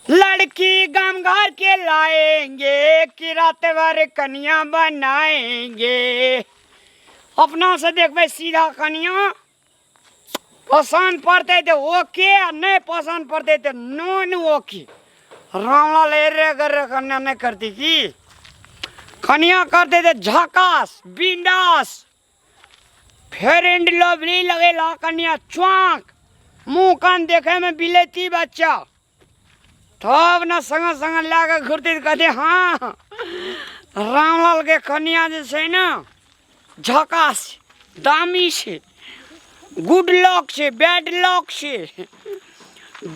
लड़की गाम घर के लाएंगे कि रात भर कनिया बनाएंगे। अपना से देखबै सीधा कनिया पसंद पड़तै तऽ ओके आ नहि पसंद पड़तै तऽ नॉन ओके। रामलाल एरे गरे कन्या नहि करती की कनिया करतै तऽ झकास बिंदास फेयर एंड लवली लगेला कनिया चौंक मुँह कान देखैमे बिलैती बच्चा तब ने संगे संगे लए कऽ घुरती तऽ कहतै हँ रामलालके कनिया जे छै ने झकास दामी छै गुड लक छै बैड लक छै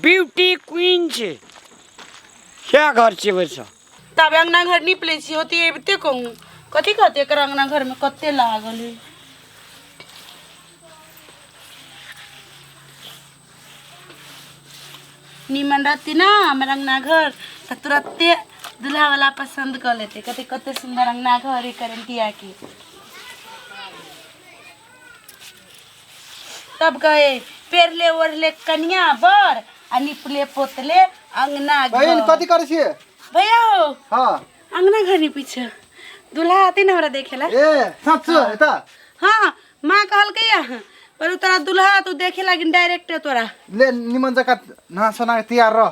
ब्यूटी क्वीन छै सएह घर छै वैसे। तब अंगना घर नीप लै छी होती अबिते कहूँ कथी कहते एकर अंगना घर में कते लागल है। निमन रहती ना हमर अंगना घर तऽ तुरते दूल्हा वाला पसंद कऽ लेते, कहते कते सुंदर अंगना घर है करंटिया के। तब कहे पेरले ओढ़ले कनिया बर आ निपले पोतले अंगना घर। बहिन कथी करै छियै? भैया हो। हाँ। अंगना घर नहीं पीछे दूल्हा आते ना हमरा देखेला। ए सच एता? हाँ माँ कहलकै या पर तोरा दूल्हा तू देखे लागिन डायरेक्ट तोरा। ले निमन जका नहा सोना के तैयार रह।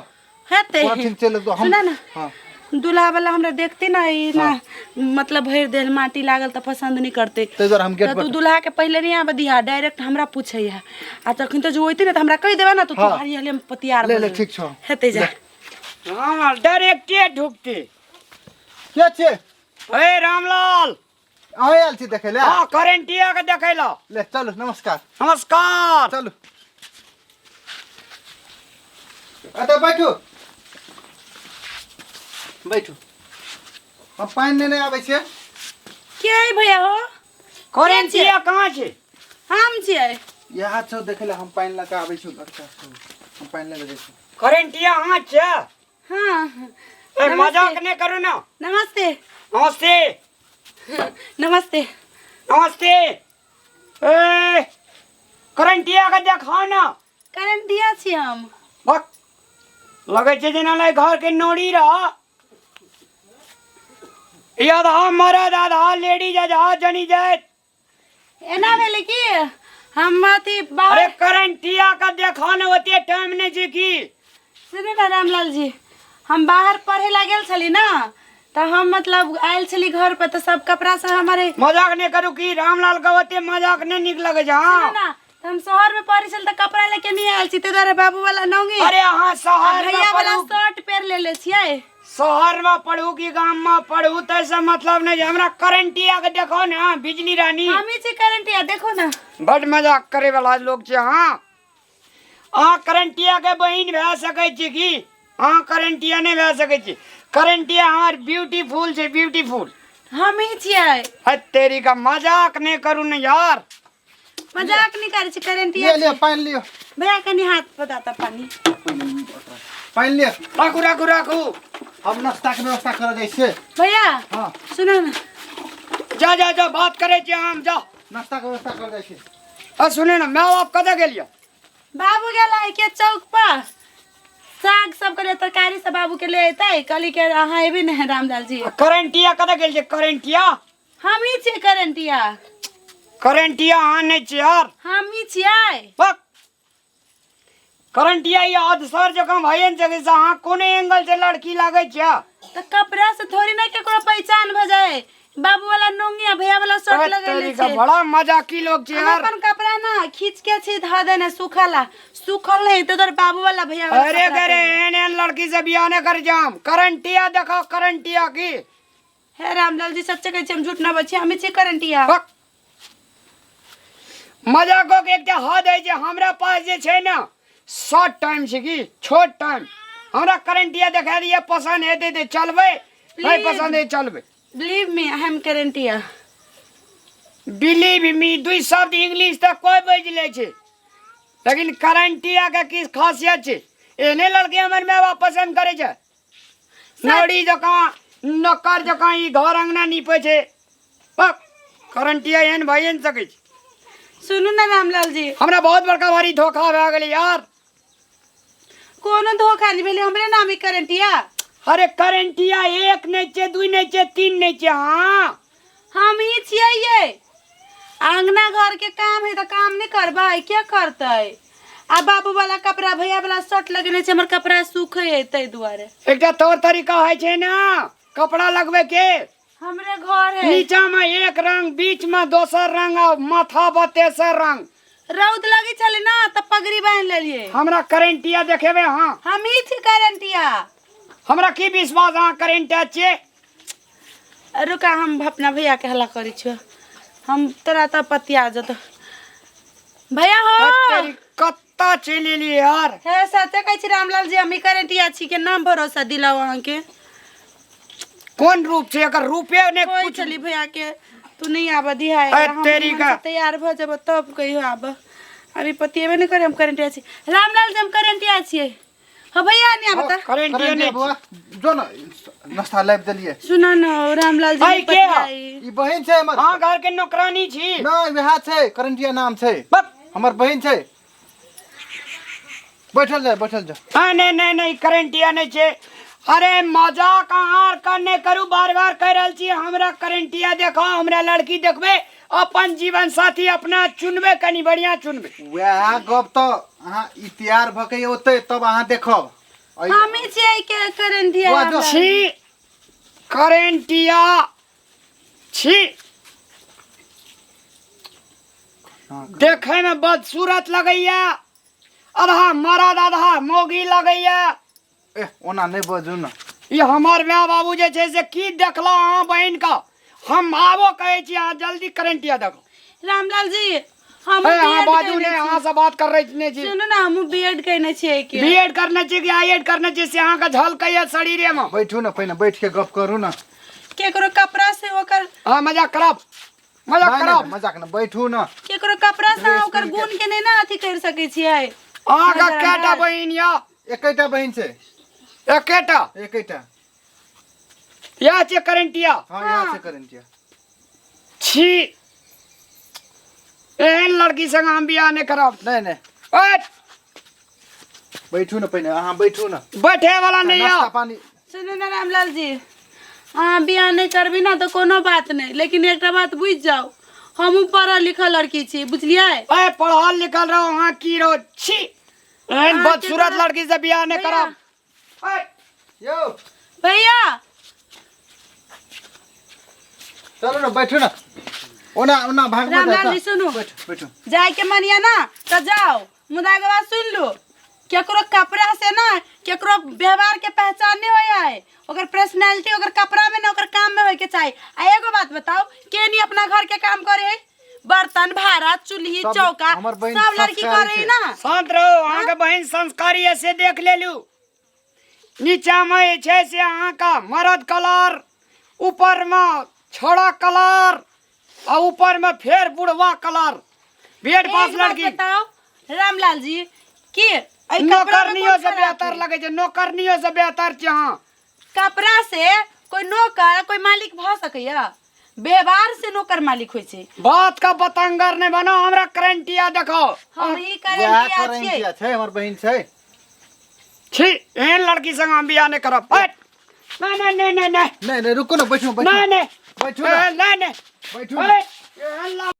हेते। तोरा ठीक चल तो हम। सुना ना। हाँ। दूल्हा वाला हमरा देखते ना ई ना मतलब भरि देल माटी लागल तऽ पसंद नहीं करते। ताहि दुआरे हम गेट तऽ पर तू दूल्हा के पहले नहीं आबऽ दिहा, डायरेक्ट हमरा पूछे है। आ तखन तो जो होते ना तऽ हमरा कहि देबे ना तो हाँ। तू हारी हाली हम तैयार ले भऽ ले जेबै। ठीक छौ। हेते जा। रामलाल डायरेक्टे ढुकते। के छियै? ए रामलाल। अहाँ आयल छी देखै लए? हाँ करेंटिया के देखै लए। ले चलू नमस्कार। नमस्कार। चलू एतऽ बैठू बैठू। हम पानि नेने आबै छियै। के है भैया हो? करेंटिया कहाँ छै? हम छियै। इएह छौ देखै लए। हम पानि लऽ कऽ आबै छी लड़का छौ। हम पानि लऽ कऽ जाइ छी। करेंटिया अहाँ छियै? हाँ। ए, मजाक नहीं करू ना। नमस्ते। नमस्ते। नमस्ते। नमस्ते। ए करंटिया के देखाओ ना। करंटिया छी हम। बक लगे छै जेना लाई घर के नोड़ी रहा। ई आधा मरद आधा लेडीज आधा जनी जात। एना भेलै की हम अथी बाहर। अरे करंटिया का देखो ना ओते टाइम नहीं छै की। सुनू ना रामलाल जी, हम बाहर पढ़े ला गेल छली ना तऽ हम मतलब आयल छली घर पर तऽ सब कपड़ा सब हमारे। मजाक नहीं करू की रामलाल के ओते मजाक नहीं निक लगे छै। हाँ। सुनू ना, तऽ हम शहर में पढ़े छली तऽ कपड़ा लेके नहीं आयल छी, ताहि दुआरे बाबू वाला नौंगी। अरे अहाँ शहर में भैया वाला पढ़ू। शर्ट पहिर लेले छियै। शहर में पढ़ू कि गाम में पढ़ू तैसे मतलब नहीं, हमरा करंटिया के देखो ना बिजली रानी। हम ही छी करंटिया देखो ना। बड मजाक करे वाला लोग छै। हाँ अहाँ करंटिया के बहिन भए सकै छी की? अहाँ करंटिया नहीं भए सकै छी। करंटिया हमार ब्यूटीफुल छै, ब्यूटीफुल। हम ही छियै। है तेरी का मजाक नहीं करू ना यार। मजाक नहीं करै छी करंटिया। लिअ लिअ पानि लिअ। भैया कनी हाथ बताता पानी। पानि लिअ। राखू राखू राखू। हम नाश्ता के व्यवस्था करऽ जाइ छियै। भैया। हाँ। सुनो ना। जा जा जा बात करै छी हम, जा। नाश्ता के व्यवस्था करऽ जाइ छियै। आ सुने ना, my बाप कतऽ गेलियै? बाबू गेल है के चौक पर साग सब के लिए तरकारी सब बाबू के ले अयतै। कहली के अहाँ एबी ने रामलाल जी। करंटिया कतऽ गेल छै? करंटिया? हम ही छियै करंटिया। करंटिया अहाँ नहि छियै यार। हम ही छियै। बक। करंटिया ई अधसर जकाँ भइए ने सकै छै। अहाँ कोन एंगल से लड़की लागै छियै? तऽ कपड़ा से थोड़ी ना केकरो पहचान भऽ जाए। बाबू वाला नोंगी आ भैया वाला शर्ट अरे लगेले तेरी का छै। बड़ा मजाकी लोग छै हम यार। अपन कपड़ा ना खींच के छी धऽ देने सुखला, सुखल नहीं तो तोर बाबू वाला भैया वाला अरे कपड़ा गरे पहिरले। एहन एहन लड़की से बियाह नहीं कर जाम। करंटिया देखो करंटिया की। हे रामलाल जी सच्चे कहै छी, हम झूठ ना बजै छी, हमे छी करंटिया। बक। मजाको के एकटा हद है जे हमरा पास जे छै ना शॉर्ट टाइम छै की छोट टाइम। हमरा करंटिया देखा दिए पसंद हेतै तऽ चलबै, नहीं Please. पसंद है चलबै। Believe me I am करंटिया। Believe me दुई शब्द इंग्लिश तऽ कोई बाजि लै छै, लेकिन करंटिया के की खासियत छै? एहने लड़की हमर माय बाप पसंद करै छै। नौड़ी जकाँ नौकर जकाँ ई घर अंगना नीपै छै। बक, करंटिया एहन भइए नहि सकै छै। सुनू ना रामलाल जी, हमरा बहुत बड़का भारी धोखा भए गेलै यार। कोनो धोखा नहीं भेलै, हमरे नाम है करेंटिया। अरे करेंटिया एक नहि छै, दुई नहि छै, तीन नहि छै। हाँ हम ही छियै ये। आंगना घर के काम है तऽ काम नहीं करबै, के करतै? आ बाबू वाला कपड़ा, भैया वाला शर्ट लगेने छै, हमर कपड़ा सूखे है ताहि दुआरे। एकटा तौर तरीका होइ छै ने कपड़ा लगबै के। हमरे घर है। नीचा में एक रंग, बीच में दोसर रंग आ माथा पर तेसर रंग। रौद लगी छलै ना तऽ पगड़ी बान्हि लेलियै। हमरा करेंटिया देखेबै? हाँ हम ही छी करेंटिया। हमरा की विश्वास अहाँ करेंटिया छियै? रुका, हम अपना भैया के हल्ला करै छियो, हम तोरा तऽ पतिया जतो भैया हो। तेरी कत्ता चलि एलियै यार। हे सचे कहै छी रामलाल जी, हम ही करेंटिया छी के नाम भरोसा दिलाओ अहाँके। कोन रूप छै एकर? रूपे ने कोई कुछ चली भैया के तू नहीं आबऽ दिहा। अरे हम तेरी मन का- से तैयार भऽ जेबो तब कहियो आबऽ। अभी पतिएबे नहीं करे हम करेंटिया छी। रामलाल जी हम करेंटिया छियै। हाँ भैया नहीं आबऽ तऽ करेंटिया करेंटिया नहि। बौआ जो न नाश्ता लाबि देलियै। सुना न रामलाल जी है नहीं के? पतियाई। ई बहिन छै हमर। अहाँ घर के नौकरानी छी? नहि, वएह छै, करेंटिया नाम छै। बक। हमर बहिन छै। बैठल जाय, बैठल जाय। नहीं नहीं नहीं नहीं, करेंटिया नहीं छै। अरे मजाक अहाँ आर नहि करू, बार बार कहि रहल छी। हमरा करेंटिया देखो, हमरा लड़की देखबै, अपन जीवन साथी अपना चुनबै, कनि बढ़िया चुनबै। वएह गप तऽ अहाँ ई तैयार भऽ के औतै तब अहाँ देखब। हम ही छियै के करेंटिया। बौआ, जो। छी करेंटिया छी। देखै में बदसूरत लगैया, आधा मरद आधा मौगी लगैया। ए ओना नहि बजू ने। ई हमर माय बाबू जे छै से की देखला अहाँ बहिन का? हम आबो कहै छी, अहाँ जल्दी करेंटिया देखो। रामलाल जी हम ए, अहाँ बाजू ने, अहाँ से बात कर रही नहि छी। सुनू ना, हम बीएड केने छियै के। बी एड करने छी कि I Ed करने छी से अहाँके झलकैया शरीरे में। बैठू ने, पहिने बैठ के गप करू ने। केकरो कपड़ा से ओकर हाँ मजाक करब, मजाक नहि, करब। नहि, मजाक ने, बैठू ने। केकरो कपड़ा से ड्रेस ओकर पहिर के- गुण के नहीं ना अथी कर सकै छियै। अहाँके नजर कएटा अंदाज। बहिन यऽ? एकेटा बहिन छै। एकेटा? एकेटा। इएह छै करेंटिया? हाँ यहाँ से करेंटिया। छी, एहन लड़की संग हम बियाह नहि करब। नहि नहि। ओए, बैठू ने पहिने, अहाँ बैठू ने। बैठे वाला नहीं नाश्ता यऽ। पानी। सुनू ने रामलाल जी, अहाँ बियाह नहि करबी ना तऽ कोनो बात नहि, लेकिन एकटा बात बुझि जाउ, हमहूँ पढ़ल लिखल लड़की छी, बुझलियै? ए पढ़ल लिखल रहो अहाँ की रहो। छी, एहन अहाँके बदसूरत तरह- लड़की से बियाह नहि भैया। करब। ओए, यौ भैया चलू ने, बैठू ने। ओना ओना भाग। रामलाल जी सुनू। बैठू बैठू। जाय के मन या ना तऽ जाओ, मुदा एगो बात सुन लू, केकरो कपड़ा से ना केकरो व्यवहार के पहचान नहीं होय है। ओकर पर्सनैलिटी ओकर कपड़ा में ना ओकर काम में होय के चाही। आ एगो बात बताओ, के नहीं अपना घर के काम करे है? बर्तन भाड़ा चूल्ही सब चौका हमर बहिन सब लड़की संस्कारी करे है छै। ना। शांत रहो, अहाँके बहिन संस्कारी है से देख लेलू। नीचा में जे छै से अहाँके मरद कलर, ऊपर में छोड़ा कलर आ ऊपर में फेर बुढ़वा कलर। बीएड पास एक बात लड़की। बताओ रामलाल जी कि एहि कपड़ा में नौकरनियो कोन से खराब बेहतर है? लगै छै, नौकरनियो से बेहतर छै। अहाँ कपड़ा से कोई नौकर कोई मालिक भऽ सकैया? व्यवहार से नौकर मालिक होइ छै। बात का बतंगर नहि बनो, हमरा करेंटिया देखो। हम ही वएह करेंटिया छियै। करेंटिया छै, हमर बहिन छै। छी, एहन लड़की संग हम बियाह नहि करब। हट। नहीं नहीं नहीं नहीं नहीं। नहि नहि, रुकू ने, बैठू बैठू। नहीं नहीं। बैठू ने। नहीं नहीं। बैठू ने। एहन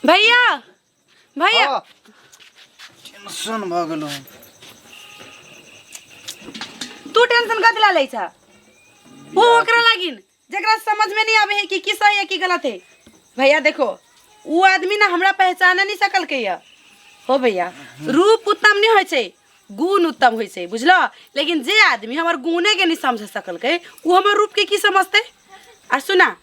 भैया भैया। हाँ। टेंशन भऽ गेलौ। तू टेंशन कथी ला लै छ? वो ओकरा लागिन जेकरा समझ में नहीं आवे है कि की सही है की गलत है। भैया देखो, वो आदमी ना हमरा पहचाने नहीं सकल के है। हो भैया, रूप उत्तम नहीं होइ छै, गुण उत्तम होइ छै, बुझलो? लेकिन जे आदमी हमर गुणे के नहीं समझ सकल के, वो हमर रूप के की समझते? आ सुना,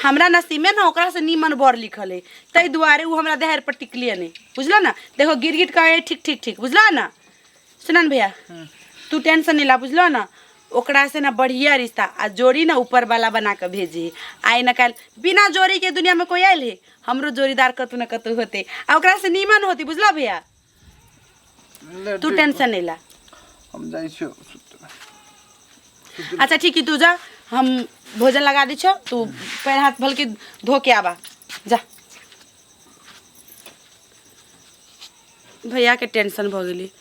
हमरा नसीब में ना ओकरा से नीमन बर लिखल है, ताहि दुआरे वो हमरा देहर पर टिकलिए नहीं, बुझलो ना? देखो गिरगिट कहे ठीक ठीक ठीक, बुझलो ना? सुना न भैया, तू टेंशन नहीं ला, बुझलो ना? ओकरा से ना बढ़िया रिश्ता आ जोड़ी ना ऊपर वाला बना के भेजी। आइ न काल्हि बिना जोड़ी के दुनिया में कोई आयल है? हमरो जोड़ीदार कतौ न कतौ होते आ ओकरा से नीमन होती, बुझलो भैया? ले, तू ठीक। टेंशन नहीं ला। हम जाइ छियौ सुतबै। अच्छा ठीक है, तू जा, हम भोजन लगा दी छो, तू पैर हाथ भल के धो के आबा जा। भैया के टेंशन भ गेली,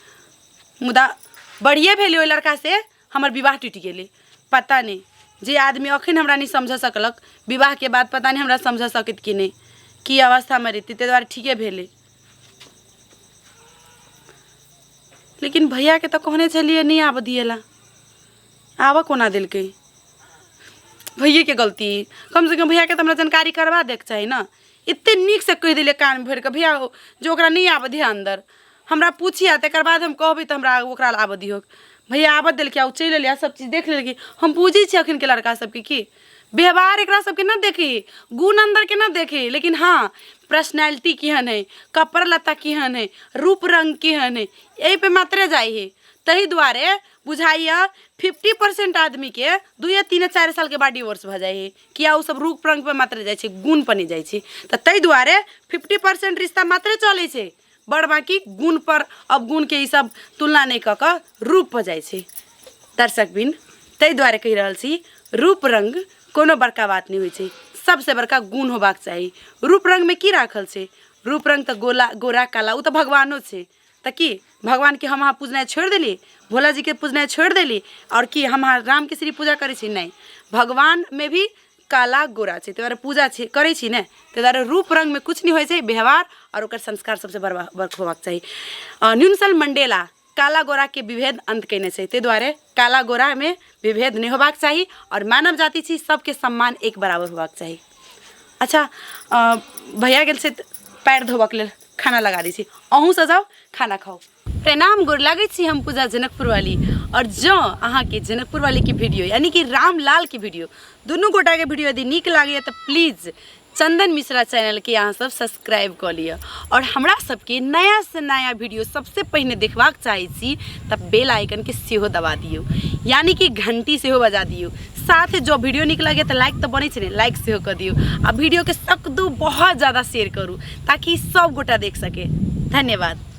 मुदा बढ़िए भेलै ओहि लड़कासँ हमर विवाह टूटि गेलै। पता नहि जे आदमी अखन हमरा नहि समझ सकलक, विवाहके बाद पता नहि हमरा समझ सकत कि नहि, की अवस्थामे रहितै। ताहि दुआरे ठीके भेलै। लेकिन भैयाके तऽ कहने छलियै नहि आबऽ दिएला, आबऽ कोना देलकै? भैयेके गलती। कमसँ कम भैयाके तऽ हमरा जानकारी करबा दैके चाही ने। एतेक नीकसँ कहि देलियै कान भरि कऽ, भैया जे ओकरा नहि आबऽ दिहऽ अन्दर, हमरा पूछिहऽ तकर बाद हम कहबै तऽ हमरा ओकरा आबऽ दिहऽ। भैया आबऽ देलकै आ ओ चलि एलै आ सभचीज देख लेलकै। हम बुझै छियै अखनके लड़का सभके की व्यवहार, एकरा सभके नहि देखी, गुण अन्दरके नहि देखी, लेकिन हँ पर्सनैलिटी केहन हइ, कपड़ा लत्ता केहन हइ, रूप रङ्ग केहन हइ, एहिपर मात्रे जाइ हइ। ताहि दुआरे बुझाइए 50% आदमीके 2 3 4 सालके बाद डिवोर्स भऽ जाइ हइ, किया ओ सब रूप रङ्गपर मात्र जाइ छै, गुणपर नहि जाइ छै। तऽ ताहि दुआरे 50% रिश्ता मात्रे चलै छै, बड़ बाँकी गुणपर अवगुणके ई सब तुलना नहि कऽ कऽ रूपपर जाइ छै। दर्शक बिन ताहि दुआरे कहि रहल छी, रूप रङ्ग कोनो बड़का बात नहि होइ छै, सबसँ बड़का गुण होबाक चाही। रूप रङ्गमे की राखल छै? रूप रङ्ग तऽ गोला गोरा काला ओ तऽ भगवानो छै। तऽ की भगवानके हम अहाँ पूजनाइ छोड़ि देली? भोलाजीके पूजनाइ छोड़ि देली? आओर की हम अहाँ रामके सिर्फ पूजा करै छी? नहि, भगवानमे भी काला गोरा छै, ताहि दुआरे पूजा छै करै छी ने। ताहि दुआरे रूप रङ्गमे किछु नहि होइ छै, व्यवहार आओर ओकर संस्कार सबसँ बड़बा बड़ होबाक चाही। न्यूनसल मंडेला काला गोराके विभेद अन्त कयने छै, ताहि दुआरे काला गोरामे विभेद नहि होबाक चाही आओर मानव जाति छी, सबके सम्मान एक बराबर होबाक चाही। अच्छा, भैया गेल छै पैर धोबऽके लेल, खाना लगा दै छी, अहूँ सब जाउ खाना खाउ। प्रणाम, गोर लागै छी। हम पूजा जनकपुर वाली, और जँ अहाँके जनकपुर वालीके वीडियो यानी कि रामलालके वीडियो, दुनू गोटाके वीडियो यदि नीक लागैए तऽ प्लीज चंदन मिश्रा चैनलके अहाँ सब सब्सक्राइब कऽ लिअ, और हमरा सबके नया से नया वीडियो सबसे पहिने देखबाक चाहै छी तऽ बेल आइकनके सेहो दबा दियौ, यानी कि घंटी सेहो बजा दियौ। साथ जो वीडियो नीक लगे तऽ लाइक तऽ बनै छै ने, लाइक सेहो कऽ दियौ आ वीडियोके सकदू बहुत ज़्यादा शेयर करू ताकि सब गोटा देख सके। धन्यवाद।